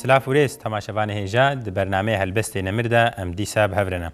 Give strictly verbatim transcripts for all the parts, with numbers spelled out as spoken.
Silav û rêz, temaşevanê hêja, di bernameyê Helbestê Nemir de em dîsa bi hev re ne.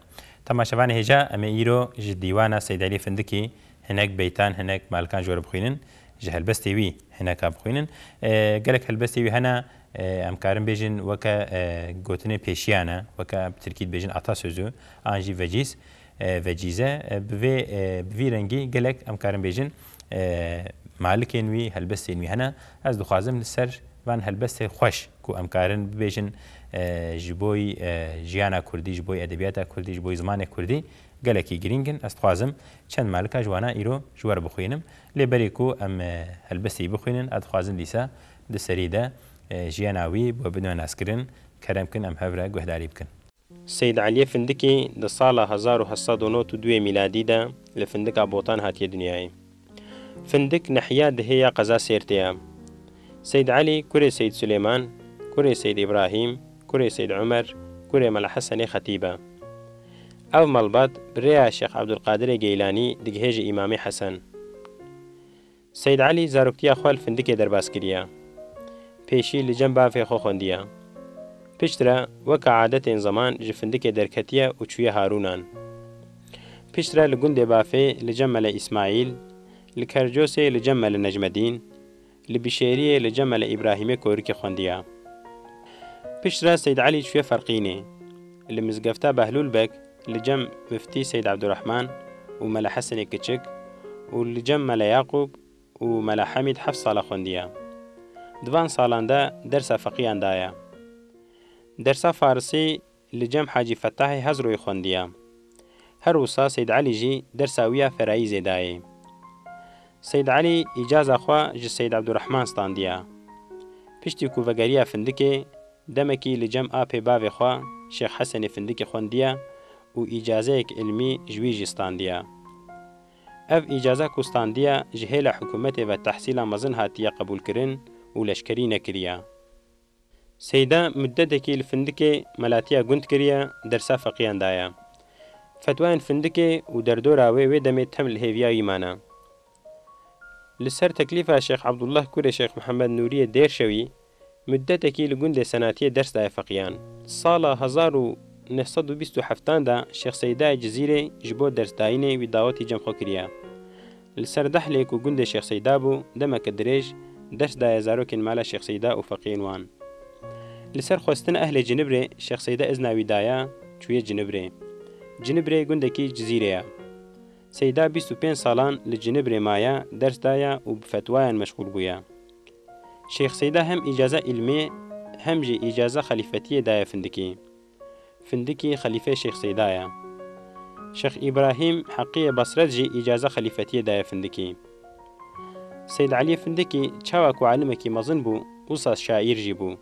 Temaşevanê hêja, em ê îro ji dîwana Seyd Elî Findikî hinek beytan, hinek malikan ji we re bixwînin, ji helbestê wî hineka bixwînin. E, gelek helbestê wî hene, e, em karin bêjin weke, e, gotinê pêşiyan e, weke bi tirkî dibêjin atasözü, an jî vecîz, e, vecîze. E, bi vê, e, bi vî rengî gelek em karin bêjin, e, malikên wî, helbestên wî hene. Ez dixwazim li ser van helbestê xweş ku em karin bibêjin, e, ji bo, e, jiyana kurdî, ji bo edebiyata kurdî, ji bo zimanê kurdî gelekî girîng in. Ez dixwazim çend malika ji wana îro ji we re bixwînim. Lê berê ku em, e, helbestê bixwînin, ez dixwazim dîsa di serî de, e, jiyana wî bi we bidime naskirin. Kerem kin em hev re guhdarî bikin. Seyd Eliyê Findikî di sala hezar û heft sed û nod û duyê mîladî de li Findika Botan hatiye dinyayê. Findik nehiya dihê ya qeza Sêrtê ye. Seyd Elî kurê Seyd Sulêman, kurê Seyd Îbrahîm, kurê Seyd Umer, kurê Mela Hesenê Xetîb e. Ev malbat bi rêya Şêx Ebdulqadirê Geylanî digihê ji Îmamê Hesen. Seyd Elî zaroktiya xwe li Findikê derbas kiriye. Pêşî li cem bavê xwe xwendiye. Piştre weke adetên zeman ji Findikê derketiye û çûye Harûnan. Piştre li gundê bavê li cem Mele Îsmaîl, li Kercosê li cem Mele Necmedîn, li Bişêriyê li cem Mele Îbrahîmê Korikê xwendiye. Piştre Seyd Elî çûye Ferqînê. Li mizgefta Behlûl Beg li cem Miftî Seyd Ebdurehman û Mele Hesenê Kiçik û li cem Mele Yaqûb û Mela Hemîd heft sala xwendiye. Di van salan de dersa feqiyan daye. Dersa farisî li cem Hacî Fetahê Hezroyê xwendiye. Her wisa Seyd Elî jî dersa wî ya ferayîzê dayê. Seyd Elî îcaza xwe ji Seyd Ebdurehman standiye. Piştî ku vegeriya Findikê, demekî li cem apê bavê xwe Şêx Hesenê Findikê xwendiye û îcazeyek ilmî ji wî jî standiye. Ev îcaza ku standiye ji hêla hikûmetê ve tehsîla mezin hatiye qebûlkirin û leşkerî nekiriye. Seyda muddetekî li Findikê melatiya gund kiriye, dersa feqiyan daye. Fetwayên Findikê û derdora wê wê demê tem li hêviya wî mane. Li ser teklîfa Şêx Ebdullah kurê Şêx Mihemed Nûriyê Dêrşewî, muddetekî li gundê Senatiyê ders daye feqiyan. Sala hezar û neh sed û bîst û heftan de Şêx Seydayê Cizîrê ji bo dersdayînê wî dawetî cem xwe kiriye. Li ser dehlê ku gundê Şêx Seyda bû, demeke dirêj ders daye zarokên mala Şêx Seyda û feqiyên wan. Li ser xwestina ehlê Cinibrê Şêx Seyda izna wî daye, çûye Cinibrê. Cinibrê gundekî Cizîrê ye. Seyda bîst û pênc salan li Cinibrê maye, ders daye û bi fetwayan meşxûl bûye. Şêx Seyda hem îcaza îlmê, hem jî îcaza xelîfetiyê daye Findikî. Findikî xelîfê Şêx Seyda ye. Şêx Îbrahîm Heqiyê Basret jî îcaza xelîfetiyê daye Findikî. Seyd Eliyê Findikî çawa ku alimekî mezin bû, wisa şaîr jî bû.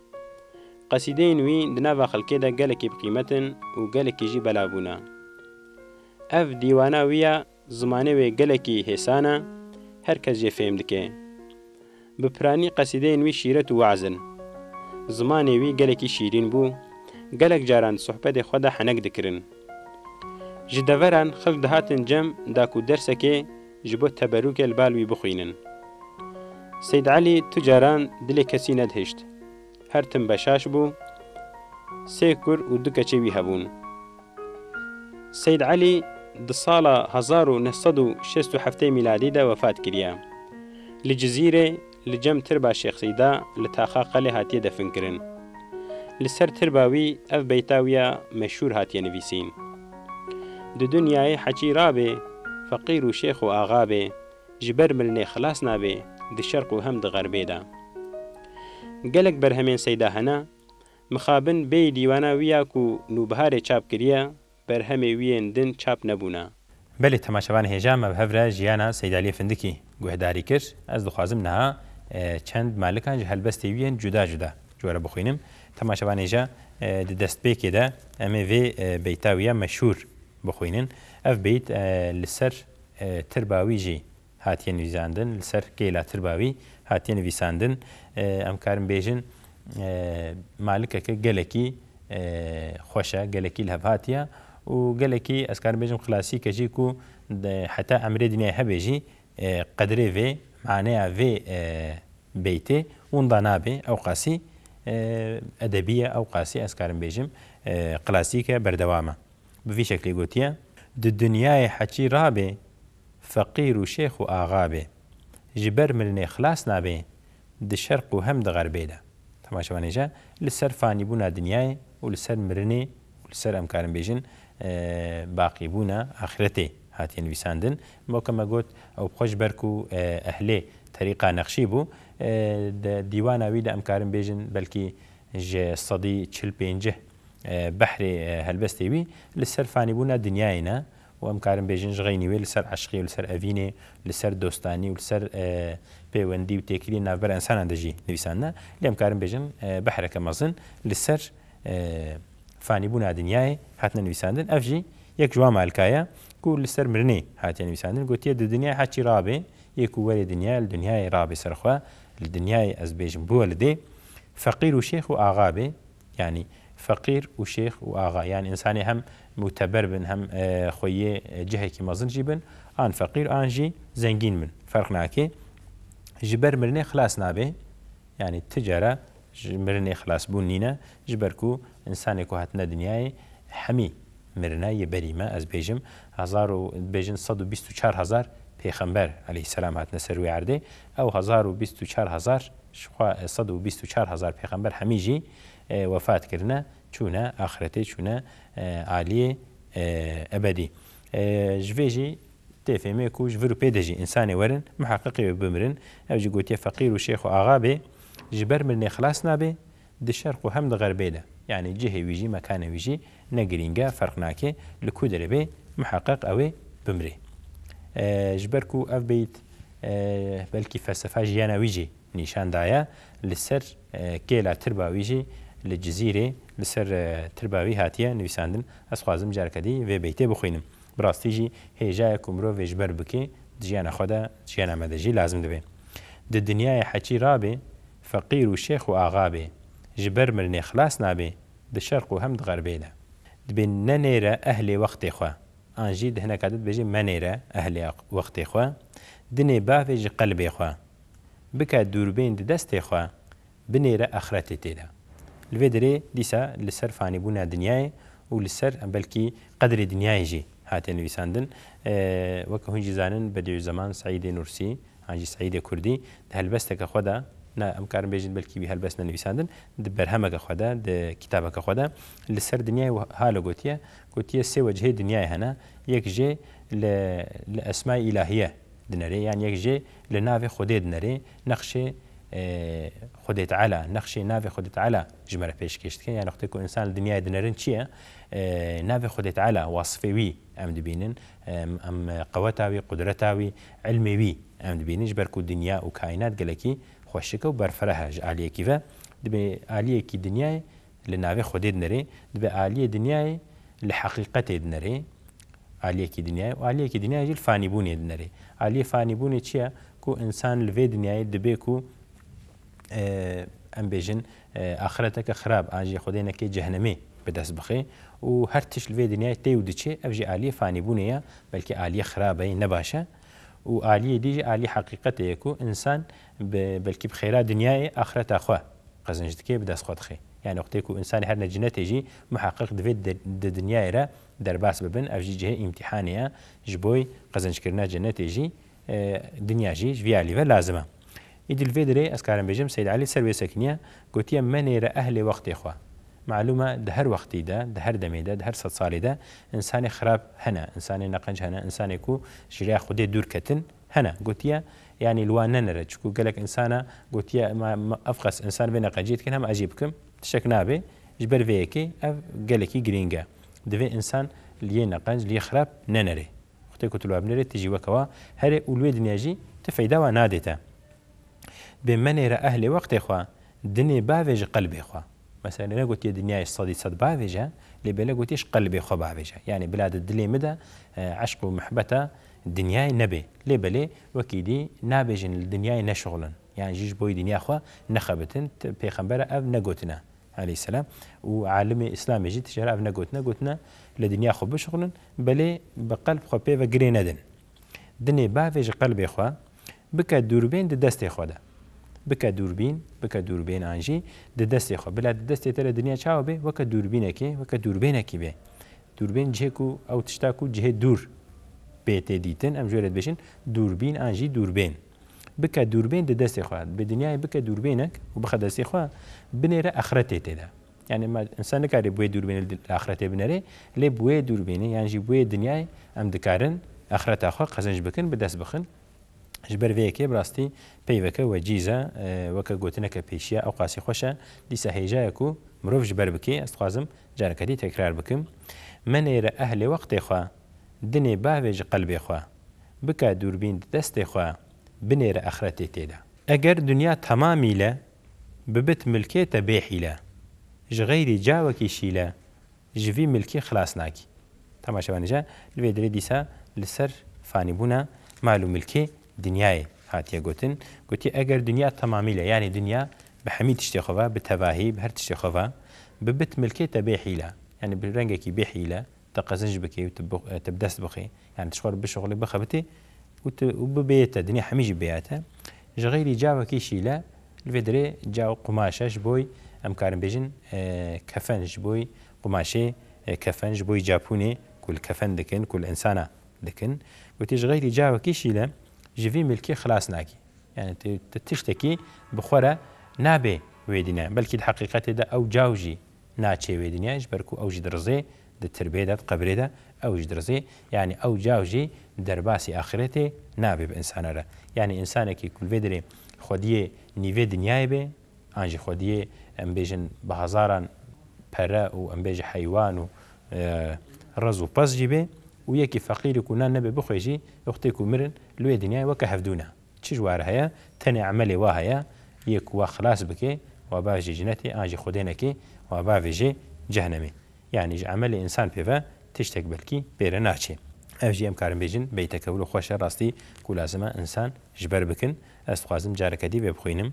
Qesîdeyên wî di nava xelkê de gelekî bi qîmet in û gelekî jî belav bûne. Ev dîwana wî ya, zimanê wê gelekî hêsan e, her kes jê fêm dike. Bi piranî qesîdeyên wî şîret û weaz in. Zimanê wî gelekî şîrîn bû, gelek caran di sohbetê xwe de henek dikirin. Ji deveran xelk dihatin cem da ku dersekê ji bo teberûkê li bal wî bixwînin. Seyd Elî tu caran dilê kesî nedihişt. Her tim beşaş bû, sê kur û du keçê wî hebûn. Seyd Elî di sala hezar û neh sed û şêst û heftê mîladî de wefat kiriye. Li Cizîrê, li cem tirba Şêx Seyda li taxa Qelê hatiye definkirin. Li ser tirba wî ev beyta wî ya meşhûr hatiye nivîsîn: Di dinyayê heçî rabê, feqîr û şêx û axa bê, ji ber mirinê xilas nabê, di şerq û hem di xerbê de. Gelek berhemên Seyda hene, mixabin bêyî dîwana wî ya ku Nûbiharê çap kiriye, berhemê wî yên din çap nebûne. Belê, temaşevanê hêja, me bi hev re jiyana Seyd Eliyê Findikî guhdarî kir. Ez dixwazim niha, e, çend malikan ji helbestê wî yên cuda cuda ji we re bixwînim. Temaşevanê hêja, e, di destpêkê de em ê vê, e, beyta wî ya meşhûr bixwînin. Ev beyt, e, li ser, e, tirba wî jî hatiye nivîsandin, li ser kêla tirba wî hatiye nivîsandin. E, em karin bêjin, e, malikeke gelekî, e, xweş e, gelekî lihevhatî ye û gelekî, ez karim bêjim, klasîk e jî ku de, heta emrê dinyayê hebe jî, e, qedrê vê, maneya vê, e, beytê winda nabe, ewqasî, e, edebî ye, ew qasî ez karim bêjim, e, klasîk e, berdewam e. Bi vî şeklê gotiye, di dinyayê heçî rabê, feqîr û şêx û axa bê. Ji ber mirinê xilas nabê, di şerq û hem di xerbê de. Temaşevanê je, li ser fanîbûna dinyayê û li ser mirinê û li ser, em karin bêjin, e, baqîbûna axretê hatiye nivîsandin. Weke me got, ew bi xwe ji ber ku, e, ehlê terîqa Nexşî bû, e, di dîwana wî de em karin bêjin belkî ji sedî çil pêncî, e, behrê, e, helbestê wî li ser fanîbûna dinyayê ne û em karin bêjin ji xeynî wê li ser eşqê û li ser evînê, li ser dostanî û li ser, e, pêwendî û têkiliyên navbera însanan de jî nivîsandine. Lê em karin bêjin, e, behreke mezin li ser, e, fanîbûna dinyayê hatine nivîsandin. Ev jî yek ji wan malika ye ku li ser mirinê hatiye nivîsandin. Gotiye, di dinyayê heçî rabê, yê ku werê dinyayê, li dinyayê rabê ser xwe, li dinyayê ez bêjim biwelidê, feqîr û şêx û axa bê, yanî feqîr û şêx û axa, yanî însanê hem muteber bin, hem, e, xweyê, e, cihekî mezin jî bin, an feqîr, an jî zengîn bin, ferq nake. Ji ber mirinê xilas nabe, yanî ti cara ji mirinê xilasbûn nîne, ji ber ku însanê ku hatine dinyayê hemî mirine, yê berî me, ez bêjim, hezar û, bêjin sed û bîst û çar hezar pêxember aleyhisselam hatine ser wê erdê. Ew hezar û bîst û çar hezar, ji xwe sed û bîst û çar hezar pêxember hemî jî, e, wefat kirine, çûne axretê, çûne, e, aliyê, e, ebedî. E, ji vê jî tê fêmê ku ji vir û pê de jî însanê werin, muheqeqê wê bimirin. Ew jî gotiye, feqîr û şêx û axa bê, ji ber mirinê xilas nabe, di şerq û hem di xerbê de. Yanî cihê wî jî, mekanê wî jî ne girîng e, ferq nake, li ku derê bê, muheqeq ew ê bimrê. E, ji ber ku ev beyt, e, belkî felsefa jiyana wî jî nîşan daye, li ser, e, kêla tirba wî jî li Cizîrê, li ser, e, tirba wî hatiye nivîsandin. Ez xwazim careke dî vê beytê bixwînim. Bi rastî jî hêja ye ku mirov vê ji ber bike, di jiyana xwe de, jiyana me de jî lazim dibe. Di dinyayê heçî rabê, feqîr û şêx û axa bê, ji ber mirinê xilas nabê, di şerq û hem di xerbê de. Dibê nenêre ehlê wextê xwe, an jî di hineka de dibêje menêre ehlê wextê xwe, dinê bavê ji qelbê xwe, bike dûrbên di destê xwe, binêre axretê tê de. Li vê derê dîsa li ser fanîbûna dinyayê û li ser belkî qedrê dinyayê jî hatiye nivîsandin. E, weke hûn jî zanin, Bedîûzzeman Seîdê Nûrsî, an jî Seîdê Kurdî, di helbesteke xwe de, ne, em karin bêjin belkî wî helbest nenivîsandin, di berhemeke xwe de, di kitabeke xwe de li ser dinyayê wiha gotiye, gotiye sê wecihê dinyayê hene, yek jê li, li esmayê îlahiye dinerê, yan yek jê li navê Xwedê dinerê, nexşê, e, Xwedê Teala, nexşê navê Xwedê Teala ji me re pêşkêş dike. Yanî wextê ku însan li dinyayê dinerin çi ye? E, navê Xwedê Teala, wasifê wî em dibînin, em, em qeweta wî, qudreta wî, ilmê wî em dibînin, ji ber ku dinya û kaînat gelekî xweşik e û berfireh e ji aliyekî ve. Dibê aliyekî dinyayê li navê Xwedê dinerê, dibê aliyê dinyayê li heqîqetê dinerê, aliyekî dinyayê, û aliyekî dinyayê jî li fanîbûnê dinerê. Aliyê fanîbûnê çi ye? Ku însan li vê dinyayê dibê ku, e, em bêjin, e, axreteke xirab, an jî Xwedê neke cehennemê bi dest bixe û her tişt li vê dinyayê tê û diçe, ev jî aliyê fanîbûnê ye, belkî aliyê xirab e, ne baş e. Û aliyê dî jî aliyê heqîqetê ye ku însan bi, belkî bi xêra dinyayê axreta xwe qezenc dike, bi dest xwe dixe. Yanî wextê ku însanê her ne cinetê jî muheqeq divê di, di dinyayê re derbas bibin. Ev jî cihê îmtîhanê ye. Ji boy qezencikirina cenetê jî, e, dinya jî ji vî alî ve lazim e. Îdî li vê derê ez karim bêjim, Seyyid Elî ser wê sekiniye, gotiye, menêre ehlê wextê xwe. Malûm e, di her wextî de, di her demê de, di her sed salê de însanê xirab hene, însanê neqenc hene, însanê ku ji rêya Xwedê dûr ketin, hene, gotiye, yanî li wan nenere. Çiku gelek însana gotiye, ma, ma, ev qas însan vê neqenciyê dikin, hem ez jî bikim, tiştek nabe. Ji ber vê yekê ev gelekî girîng e. Divê însan li yê neqenc, li yê xirab nenere. Wextê ku tu li wa binêrê, tu jî weke wa here û li wê dinya jî tu feyda wa nadê te. Bê menêre ehlê wextê xwe, dinê bavê ji qelbê xwe. Mesela, negotiye dinyayê sedî sed bavêje, lê belê gotiye ji qelbê xwe bavêje. Yanî bila di dilê min de, e, eşq û mihbeta dinyayê nebe. Lê belê wekî dî nabêjin li dinyayê neşixulin. Yan jî ji boyî dinya xwe nexebitin. T-, Pêxembera ev negotine, aleyhisselam. Û alimê Îslamê jî tijara ev negotine, gotine li dinya xwe bişixulin, belê bi qelb xwe pê ve girê nedin. Dinê bavê ji qelbê xwe, bike dûrbên di destê xwe de. Bike dûrbîn, bike dûrbên an jî di destê xwe. Bila di destê te de dinya çawa bê? Weke dûrbînekê, weke dûrbênekî bê. Dûrbên cihê ku ew tişta ku cihê dûr bê tê dîtin, em ji wê re dibêjin dûrbîn an jî dûrbên. Bike dûrbên di destê xwe. Bi dinyayê bike dûrbênek û bixe destê xwe, binêre exretê tê de. Yani me, insan nikare bi wê dûrbênê li axretê binere, lê bi wê dûrbênê yan jî bi wê dinyayê em dikarin axreta xwe qezenc bikin, bi dest bixin. Ji ber vê yekê bi rastî peyveke wecîz e, e, weke gotineke pêşiya ew qasî xweş e. Dîsa hêja ye ku mirov ji ber bike, ez dixwazim careke dî tekrar bikim. Menêre ehlê wextê xwe, dinê bavê ji qelbê xwe, bike dûrbîn di destê xwe, binêre axretê tê de. Eger dinya temamî le, bibit milkê te bê hîle, ji xeyrî cawekî şîle, ji vî milkî xilas nakî. Temaşevanê je, li vê derê dîsa li ser fanîbûna mal û milkê dinyayê hatiye gotin. Gotiye, eger dinya temamîle, yanî dinya bi hemî tiştê xwe ve, bi tevahî, bi her tiştê xwe ve, bibit milkê te bê hîle, yanî bi rengekî bê hîle, te qezinc bikê û tu bi, tu bi dest bixê, yanî tu ji xwe re bişuxulê, bixebitê û tu, û bibêye te, dinya hemî jî bêye te. Ji xeyrî cawekî şîle, li vê derê caw qumaş e, ji boy, em karin bêjin, e, kefen, ji boy qumaşê, e, kefen, ji boy capûnê ku li kefen dikin, ku li insana dikin. Gotî, ji xeyrî cawekî şîle ji vî milkî xilas nakî. Yani tu, tu tiştekî bi xwe re nabê wê dîne. Belkî di heqîqetê de ew caw jî naçê wê dinyayê, ji ber ku ew jî dirizê di tirbê de, di qebrê de, ew jî dirizê. Yani ew caw jî derbasî axirêtê nabe bi insana re. Yani insanekî ku li vê derê xwediyê nîvê dinyayê be, an jî xwediyê, em bêjin, bi hezaran pere û, em bêjin, heywan û, e, rez û pez jî be û yekî feqîrî ku nan nebe bixwe jî, wextê ku mirin, li wê dinyayê weke hevdû ne. Çi ji wa re heye? Tenê emelê wa heye, yê ku wa xilas bike, wa bavêje cinetê, an jî xwedênekê, wa bavêje cehnemê. Yanî ji emelê însan pê ve tiştek belkî pê re naçê. Ev jî em karin bêjin, beyteke wilo xweş e, rastî ku lazim e însan ji ber bikin. Ez dixwazim careke dî vê bixwînim.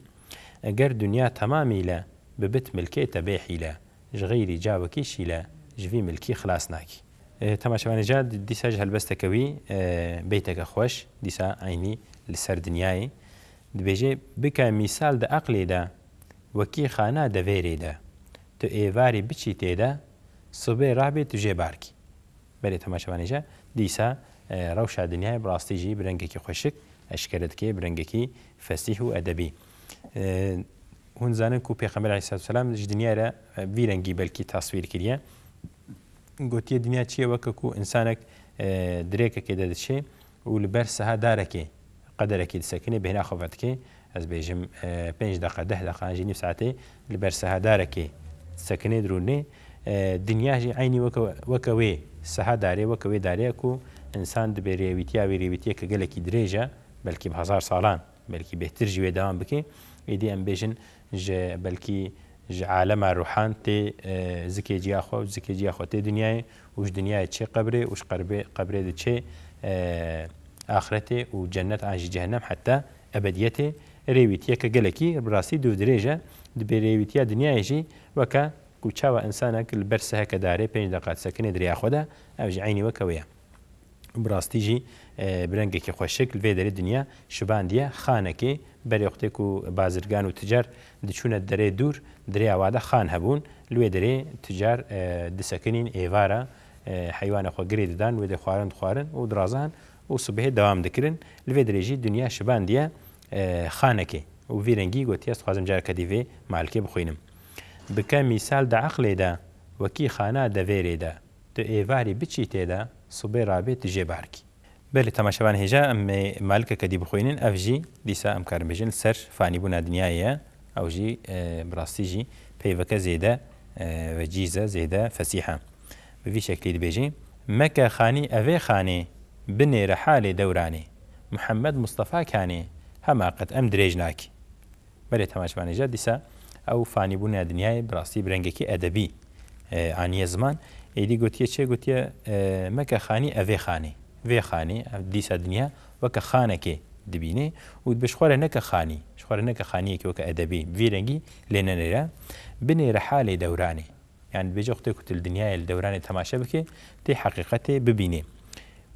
Eger dinya temamî le bibit milkê te bê hîle, ji xeyrî cawekî şîle, ji vî milkî xilas nakî. E, temaşevanê je, dîsa ji helbesteke wî, e, beyteke xweş, dîsa eynî li ser dinyayê. Dibêje, bike mîsal di eqlê de, wekî xana devêrê de. Tu êvarî biçî tê de, sibê rabê tu jê barkî. Belê temaşevanê je, dîsa, e, rewşa dinyayê bi rastî jî bi rengekî xweşik eşkere dike, bi rengekî fesîh û edebî. E, hûn zanin ku Pêxember aleyhisselatu vesselam ji dinyayê re, e, vî rengî belkî taswîr kiriye. Gotiye, dinya çi ye? Weke ku însanek, e, dirêkekê de diçe û li ber siha darekê, qederekê disekine, bêhna xwe vedike. Ez bêjim, e, pênc deqa, deh deqa, an jî nîv saetê li ber siha darekê disekine, dirûnê. E, dinya jî eynî weke, weke wê siha darê, weke wê darê ye ku însan dibê rêwîtiya wî rêwîtiyeke gelekî dirêj e, belkî bi hezar salan, belkî bêhtir jî wê dewam bike. Êdî em bêjin ji, belkî ji alema ruhan tê, e, zikê ciya xwe, zikê ciya xwe tê dinyayê û ji dinyayê çê qebrê û ji qerbê, qebrê diçê, e, axretê û cennet an jî cehennem heta ebediyetê. Rêwîtiyeke gelekî bi rastî dûv dirêj e. Dibê rêwîtiya dinyayê jî weke ku çawa însanek li ber seheke darê pênc deqa disekine di rêya xwe de, ev jî eynî weke wê ye. Bi rastî jî, e, bi rengekî xweşik li vê derê dinya şibandiye xanekê. Berê wextê ku bazirgan û ticar diçûne derê dûr, di rêya wa de xan hebûn. Li wê derê ticar, e, disekinîn êvara, e, heywanê xwe girê didan, wê de xwarin dixwarin û dirazihan û sibehê dewam dikirin. Li vê derê jî dinya şibandiye, e, xanekê. Û vî rengî gotiye, ez dixwazim careke dî vê malkê bixwînim. Bike mîsal di eqlê de, wekî xana devêrê de. Tu êvarî biçî tê de, sibê rabê tu jê barkî. Belê, temaşevan hêja, em ê malikeke dî bixwînin, ev jî dîsa em karin bêjin li ser fanîbûna dinyayê ye. Ew jî, e, bi rastî jî peyveke zêde, e, vecîz e, zêde fesîh e. Bi vî şeklî dibêjî, meke xanî evê xanê, binêre halê dewranê. Muhammed Mustafa kanê, hema qet em dirêj nakî. Belê, temaşevanê je, dîsa ew fanîbûna dinyayê bi rastî bi rengekî edebî, e, aniye ziman. Êdî gotiye çi? Gotiye, e, meke xanî evê xanê. Vê xanê, ev dîsa dinya weke xanekê dibîne û dibe ji xwe re neke xanî. Ji xwe re neke xaniyekê weke edebî. Vî rengî lê nenêre. Binêre halê dewranê. Yani dibêje wextê ku tu li dinyayê li dewranê temaşe bike, tê heqîqetê bibînê.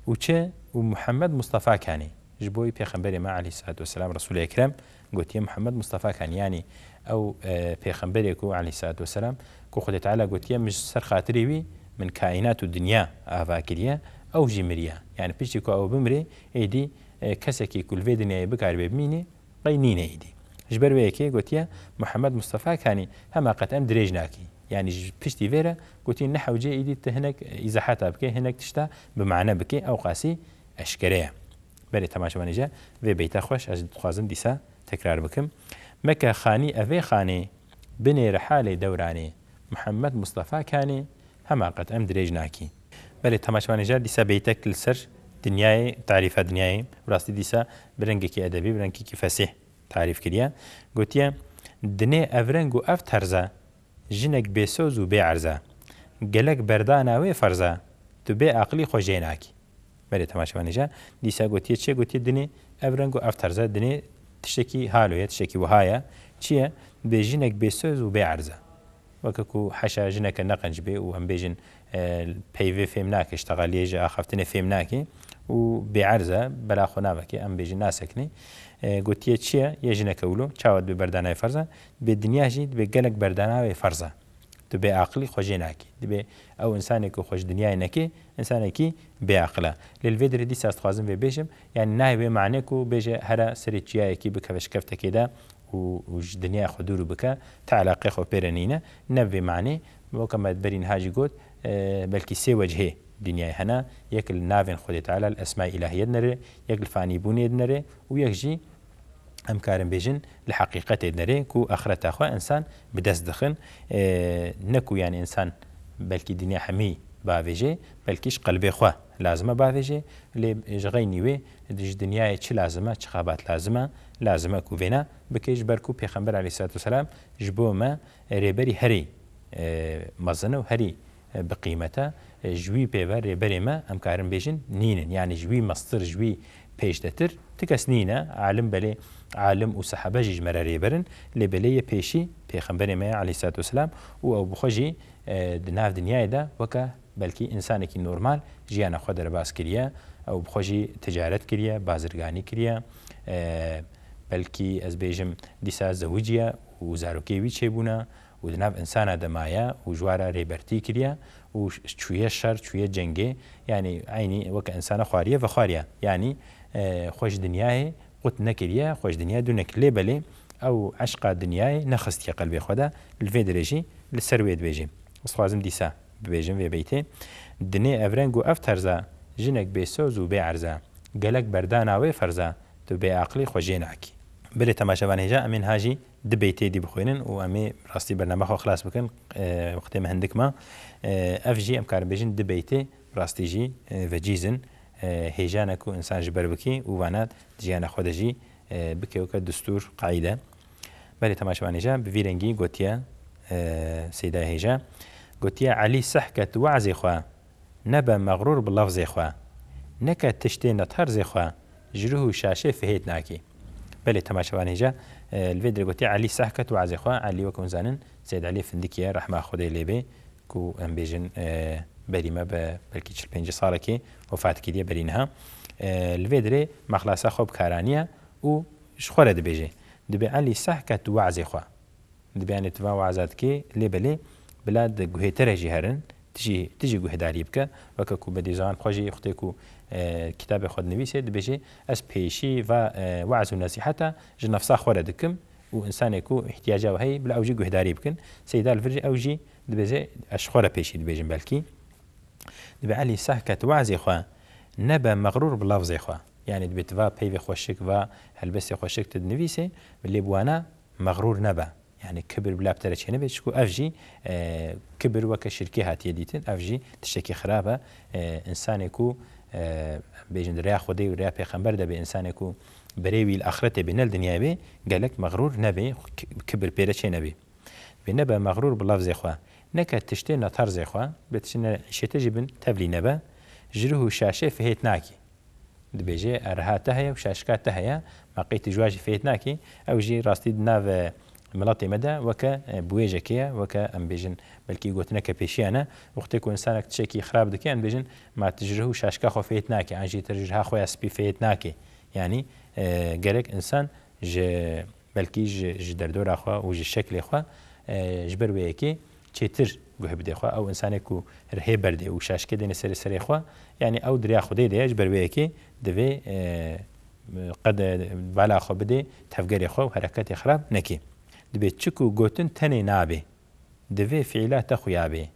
Û çi? Û Muhammed Mustafa kanê. Ji bo wî Pêxemberê me aleyhissalatu vesselam, Resûlê Ekrem, gotiye Muhammed Mustafa Kanî. Yanî ew, e, Pêxemberê ku aleyhissalatu vesselam, ku Xwedê Teala gotiye, min ji ser xatirê wî, min kaînat û dinya ava kiriye, ew jî miriye. Yanî piştî ku ew bimirê, êdî, e, kesekî ku li vê dinyayê bikaribe bimîne, qey nîne êdî. Ji ber wê yekê gotiye, Muhammed Mustafa Kanî, hema qet em dirêj nakî. Yanî ji piştî vê re gotiye, ne hewce êdî tu hinek îzahata bike, hinek tişta bi mane bike, ew qasî eşkere ye. Belê temaşevanê, vê beyta xweş ez dixwazim dîsa tekrar bikim. Meke xanî evê xanê, binêre halê dewranê, Muhammed Mustafa Kanê, hema qet em dirêj nakî. Belê temaşevanê, dîsa beytek li ser dinyayê, tarîfa dinyayê, bi rastî dîsa bi rengekî edebî, bi rengekî fesîh tarîf kiriye. Gotiye, dinê ev reng û ev terza, jinek bêsoz û bê erza. Gelek berdana wê ferza, tu bê aqilî xwe jê nakî. Belê temaşevanê, dîsa gotiye çi? Gotiye dinê ev reng û ev terza, dinê tiştekî halo ye, tiştekî wiha ye. Çi ye? Dibê jinek bêsoz û bê erza. Weke ku heşa jineke neqenc bê û em bêjin, e, peyvê fêm nake, ji texeliyê ji axaftinê fêm nake û bê erza, bela xwe naveke, em bêjin nasekine. E, gotiye çi ye? Yê jineke wilo, çawa dibê berdana wê ferza? Dibê dinya jî dibê gelek berdana wê ferza. Tu bê aqilî xwe jê nakî. Dibê ew insanê ku xwe ji dinyayê nekê, insanekî bê aqil e. Lê li vê derê dîsa ez dixwazim vê bêjim, yanî nayê wê manê ku bêje here serê çiyayekî bikeve şikeftekê de û, û ji dinyaya xwe dûr bike, ti eleqê xwe pê re nîne. Ne bi vê manê, weke me berî niha jî got, e, belkî sê wecihê dinyayê hene. Yek li navên Xwedê Teala, li esmayê îlahiyê dinere, yek li fanîbûnê dinere û yek jî em karin bêjin, li heqîqetê dinere ku axireta xwe însan bi dest dixin. E, ne ku, yanî, însan belkî dinya hemî bavêje, belkî ji qelbê xwe lazim e bavêje, lê ji xeynî wê ji dinyayê çi lazim e, çi xebat lazim e, lazim e ku vêna bike, ji ber ku Pêxember aleyhissalatu vesselam ji bo me rêberî herî, e, mezin e û herî e, bi qîmet e. E, ji wî pê ve rêberê me, em karin bêjin, nînin. Yanî ji wî mestir, ji wî pêşdetir ti kes nîne. Alim belê, alim û sehebe jî ji me re rêber in. Lê belê yê pêşî Pêxemberê me ye aleyhissalatu vesselam û ew bi xwe jî, e, di nav dinyayê de weke belkî însanekî normal jiyana xwe derbas kiriye. Ew bi xwe jî ticaret kiriye, bazirganî kiriye. E, belkî ez bêjim dîsa zewiciye û zarokê wî çêbûne. û di nav însana de maye û ji wa re rêbertî kiriye û ş-, çûye şer, çûye cengê, yanî eynî weke însana xwariye vexwariye. Yanî, e, xwe ji dinyayê qut nekiriye, xwe ji dinyayê dûr nekiriye. Lê belê ew eşqa dinyayê nexistiye qelbê xwe de, li vê derê jî li ser wê dibêjê. Ez dixwazim dîsa bibêjim vê beytê. Dinê ev reng û ev terza, jinek bê soz û bê erza. Gelek berdana wê ferza, tu bê aqilî xwe jê nakî. Belê temaşevan hêja, em ê niha jî di beytê dî bixwînin û em ê rastî bername xwe xilas bikin. E, wextê me hindik ma. E, ev jî em karin bêjin di beytê rastî jî, e, vecîz in. E, hêja ne ku însan ji ber bikî û vana di jiyana xwe de jî, e, bike weke distûr, qaîde. Belê temaşevan hêja, bi vî rengî gotiye, e, Seyda hêja, gotiye, Elî seh ke tu we'zê xwe, nebe mexrûr bi lefzê xwe. Neke tiştê ne terzê xwe, ji ruh û şaşê fihêt nakî. Belê temaşevan hêja, e, li vê dirê gotiye Elî seh ke tu we'zê xwe. Elî wek hûn zanin Seyd Elî Findikî ye, rehma Xwedê lê bê, ku em bêjin, e, berî me bi belkî çil pêncî salekê wefat kiriye berî niha. E, li vê dirê mexlasa xwe bi kar aniye û ji xwe re dibêje. Dibê Elî seh ke tu we'zê xwe. Dibê, yanî, tu van we'za dikê, lê belê bila di guhê te re jî herin, tu jî, tu jî guhdarî bike. Weke ku Bedî Zaman xwe jî wextê ku, e, kitabê xwe dinivîsê, dibêje, ez pêşî va, e, we'z û nesîheta ji nefsa xwe re dikim û însanê ku îhtiyaca we heye, bila ew jî guhdarî bikin. Seyda li vir jî, ew jî dibêje, ez ji xwe re pêşî dibêjim belkî. Dibê Elî seh ke tu we'zê xwe, nebe mexrûr bi lefzê xwe. Yanî dibê tu va peyvê xweşik, va helbestê xweşik tu dinivîsê, lê bi wana mexrûr nebe. Yanî kibir bila bi te re çênebe, çiku ev jî, e, kibir weke şirkê hatiye dîtin, ev jî tiştekî xirab e. E, însanê ku, e, bêjin di rêya Xwedê û rêya Pêxember de be, însanê ku berê wî li axretê be, ne li dinyayê be, gelek mexrûr nebe, ki-, kibir pê re çênebe. Bê nebe mexrûr bi lefzê xwe, neke tiştê ne terzê xwe, bê tiştê ne îşê te jî bin tevlî nebe, ji ruh û şaşê fihêt nakî. Dibêje, e, riha te heye û şaşika te heye, ma qey tu ji wa jî fêt nakî, ew jî rastî di nav, e, miletê me de weke, e, biwêjekê ye, weke em bêjin belkî gotineke pêşiyan e. Wextê ku însanek tiştekî xirab dike, em bêjin, ma tu ji rih û şaşika xwe fêt nakî, an jî tu ji riha xwe ya spî fêt nakî. Yanî e, gerek însan ji belkî ji, ji derdora xwe û ji şeklê xwe e, ji ber wê yekê çêtir guh bide xwe. Ew însanê ku rihê berdê û şaşkê dêne serê serê xwe, yanî ew di rêya Xwedê de ye, ji ber wê yekê divê e, qede bala xwe bidê tevgerê xwe û hereketê xirab nekê. Dibê çi ku gotin tenê nabê. Divê fiîla te xuya bê.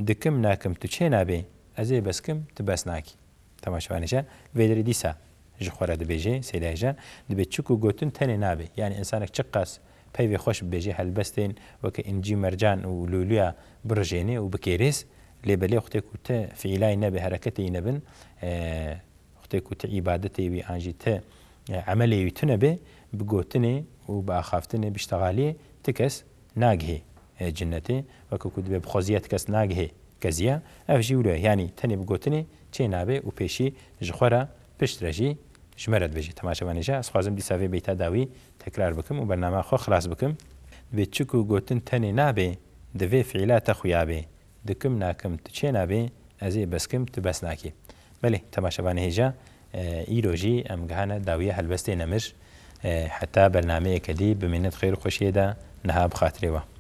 Dikim nakim tu çê nabê, ez ê bes kim tu bes nakî. Temaşevanê je, vê derê dîsa ji xwe re dibêje, Seydayê je, dibê çi ku gotin tenê nabê. Yanî însanek çiqas peyvê xweş bibêje, helbestên weke încî mercan û lûlûya birijêne û bikêrêz, lê belê wextê ku ti fiîlayî nebe, hereketê yî nebin, e, wextê ku ti îbadetê wî an jî ti, e, emelê wî tune be, bi gotinê û bi axaftinê, bi ştexaliyê ti kes nagihê e, cinnetê, weke ku dibe bi xweziya ti kes nagihê keziya, ev jî wilo ye. Yanî tenê bi gotinê çê nabe û pêşî ji xwe re pişt re jî ji me re dibêje. Temaşevanê je, ez xwazim dîsa vê beyta dawî tekrar bikim û bernama xwe xilas bikim. Dibê çi ku gotin tenê nabe, divê fiîla te xuya bê. Dikim nakim tu çê nabê, ez ê bes kim tu bes nakî. Belê, temaşevanê hêja, e, îro jî em gihane dawiya helbestê nemir. E, heta bernameyeke dî, bimînit xêr û xweşiyê de, niha bi xatirê we.